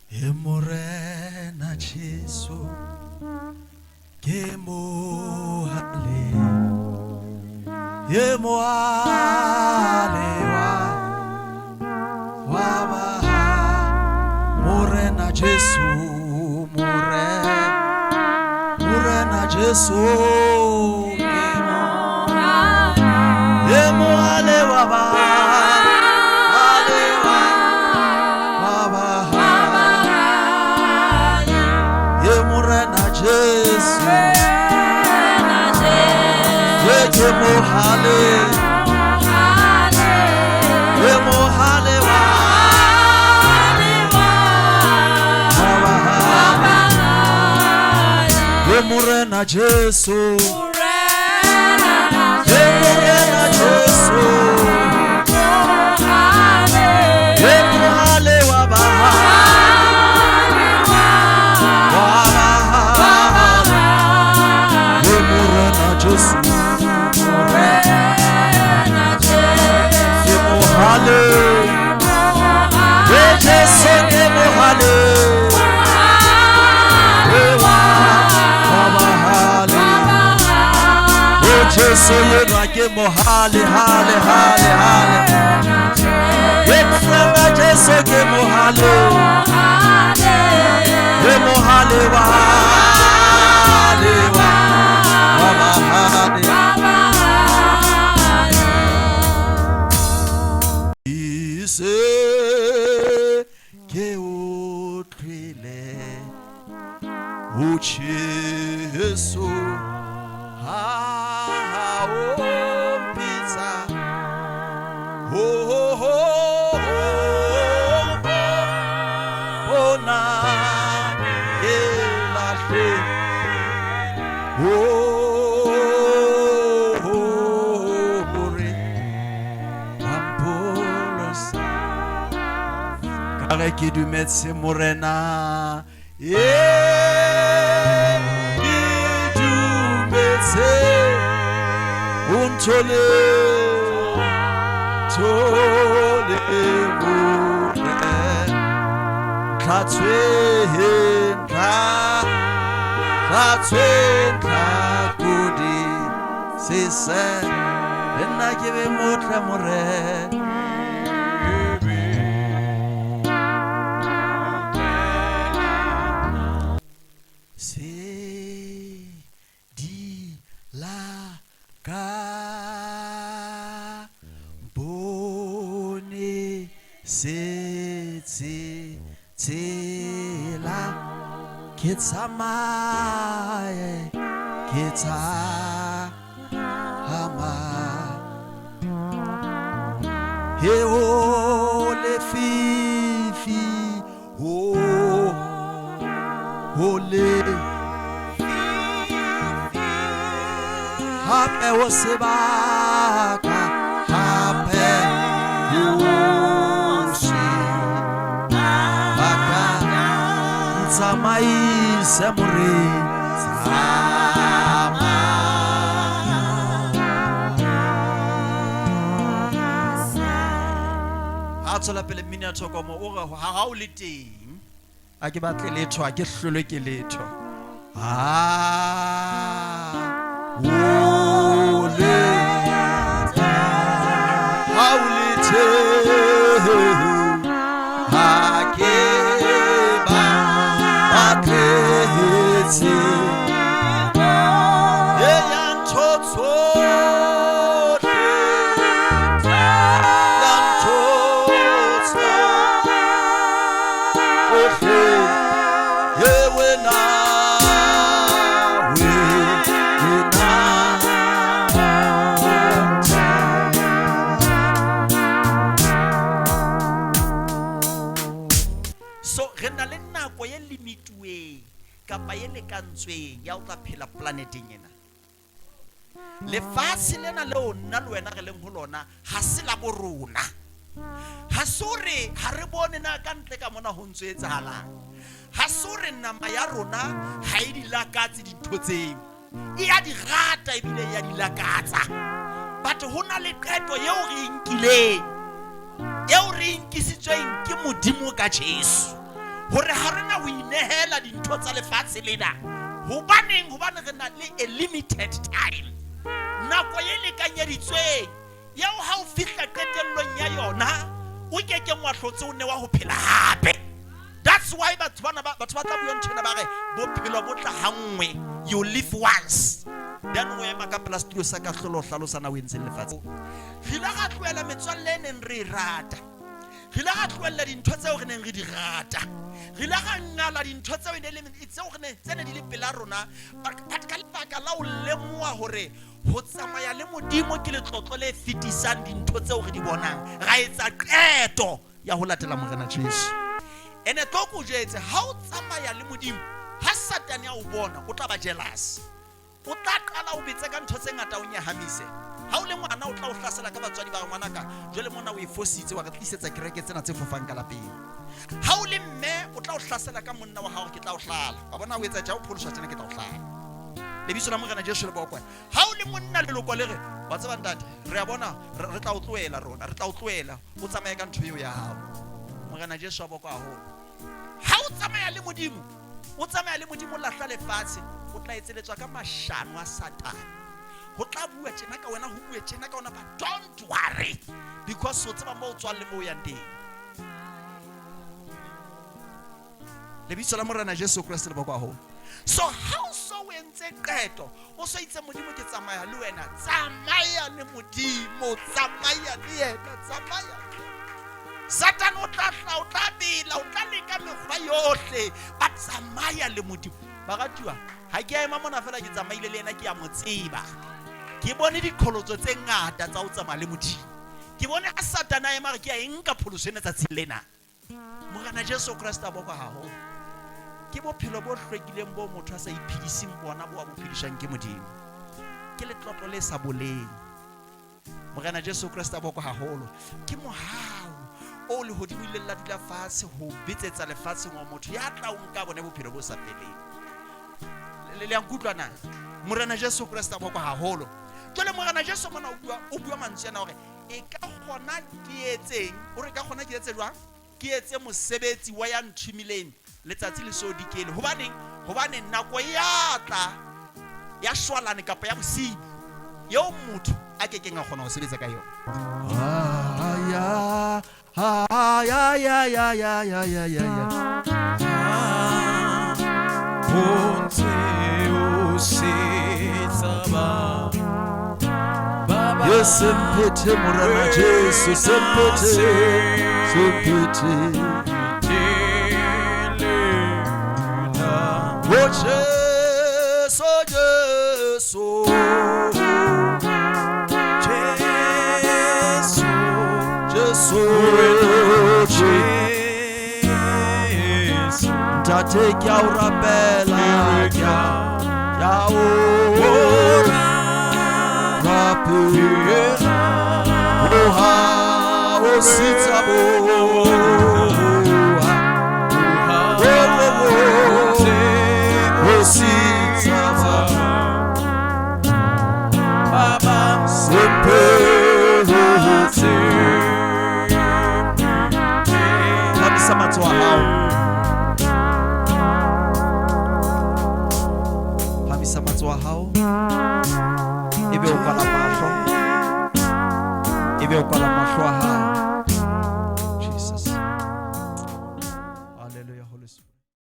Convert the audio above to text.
E Morena Jesu ke mohale e mohale wa wa ba Morena Jesu Morena Morena Jesu ke e mohale wa ba hale wa wa ba e Morena Jesu ye ke mohale ye mohale wa wa ba ye Morena Jesu ye Morena Jesu ye mohale wa ba wa ba ye Morena Jesu ke mohale ye Jesu ke mohale ye wa wa bahale ye Jesu yena ke mohale hale hale hale ye Morena Jesu ke mohale ye mohale wa hale wa wa bahale Ise ke utlwile o Jesu ha o mpitsa ho ho ho bona ke lahle ho hore wa mpholosa ka ge ke dumetse morena e ke dumetse o nthole thole morena tlhatsweng tla tlhatsweng tlhakodi sese le nna ke be motle morena se di la ka bone setse tsela ke tsamaye ke tsamaya he o lefifi o o le hape o sebaka hape o sebaka ntsamaise morena Ha tswela pele mmino ya thokomo o re ha ha o le teng a ke batle letho a ke hlolwe ke letho ha o le ha o le teng ha ke ba batletse e ya ntho tsohle ya ntho tsohle ye wena wena So re na le nako ye limituweng kapa ye lekantsweng ya ho tla phela planeteng ena. Lefatshe lena leo nna le wena re leng ho lona ha se la bo rona. Ha se hore ha re bone na ka ntle ka mona ho ntso etsahalang. Ha se hore nama ya rona ha e di lakatse dintho tseo. E ya di rata ebile e ya di lakatsa. But ho na le qeto eo re e nkileng, eo re e nkisitsweng ke Modimo ka Jesu. Hore ha re na ho inehela dintho tsa lefatshe lena. Hobaneng? Hobane re na le a limited time. Nako e lekanyeditsweng eo ha o fihla qetellong ya yona o ke keng wa hlotse o newa ho phela hape. That's why batho bana ba batho ba tla bua ntho ena ba re bophelo bo tla hanngwe, you live once. Then o ema ka pela studio sa kahlolo o hlalosa na o entseng lefatshe. Re ile ra tlohela metswalle e neng re e rata. Re ile ra tlohella dintho tseo re neng re di rata. Re ile ra ngala dintho tseo e ne le tseo re ne tse ne di le pela rona. But ka lebaka la ho lemoha hore ho tsamaya le Modimo ke letlotlo le fetisang dintho tseo re di bonang, ra etsa qeto ya ho latela Morena Jesu. Ene tlo ko jwetse, ha o tsamaya le Modimo, ha Satane a o bona, o tla ba jealous. O tla qala o betse ka ntho tse ngata o nyahamise. Ha o le ngwana o tla o hlasela ka batswadi ba re ngwanaka jwale mona o e fositse wa re tlisetsa kereke tsena tse fofang ka lapeng. Ha o le mme o tla o hlasela ka monna wa hao ke tla o hlala. Wa bona o etsa tja o pholoswa tjena ke tla o hlala. Lebitso la Morena Jesu le bokwe. Ha o le monna leloko le re wa tseba ntate re a bona re tla o tlohela rona re tla o tlohela o tsamaye ka ntho eo ya hao. Morena Jesu a bokwa haholo. Ha o tsamaya le Modimo o tsamaya le Modimo o lahla lefatshe o tla etseletswa ka mashano a Satane. Ho tla bua tjena ka wena ho bue tjena ka wena but don't worry because o tseba moo o tswang le moo o yang teng. Lebitso la Morena Jesu Kreste le bokwa haholo. So ha o so o entse qeto, o so itse Modimo ke tsamaya le wena, tsamaya le Modimo, tsamaya le yena, tsamaya. Satan o tla hla, o tla bela, o tla leka mekgwa yohle, ba tsamaya le Modimo. Baratuwa, ha ke a ema mona fela ke tsamaile le yena ke a mo tseba. Ke bone diqholotso tse ngata tsa ho tsamaya le Modimo. Ke bone ha Satane a ema re ke a e nka pholoso ena tsatsing lena. Morena Jesu Kreste a bokwa haholo. Ke bophelo bo hlwekileng bo motho a sa iphediseng bona bo a bo phediswang ke Modimo. Ke letlotlo le sa boleng. Morena Jesu Kreste a bokwa haholo. Ke mohau o lehodimo ileng la dula fatshe ho betsetsa lefatsheng wa motho ya tla o nka bone bophelo bo sa feleng. Le a nkutlwa na? Morena Jesu Kreste a bokwa haholo. Jwale Morena Jesu mona o bua mantswe ana hore e ka kgona ke etseng o re ka kgona ke etse jwang ke etse mosebetsi wa ya nthomileng letsatsi le so dikele hobaneng hobane nako ya tla ya shwalane kapa ya bosibu eo motho a ke keng a kgona ho sebetsa ka yona. Ye semphethe Morena Jesu semphethe semphethe O Jesu Jesu Jesu Jesu Ntate ke a o rapela ke a o rapela oha o sitsa bo o sitsa ba semphethe Phahamisa matsoho a hao. Phahamisa matsoho a hao. Ebe o kwala mahlo. Ebe o kwala mahlo a hao. Jesus. Hallelujah, Holy Spirit.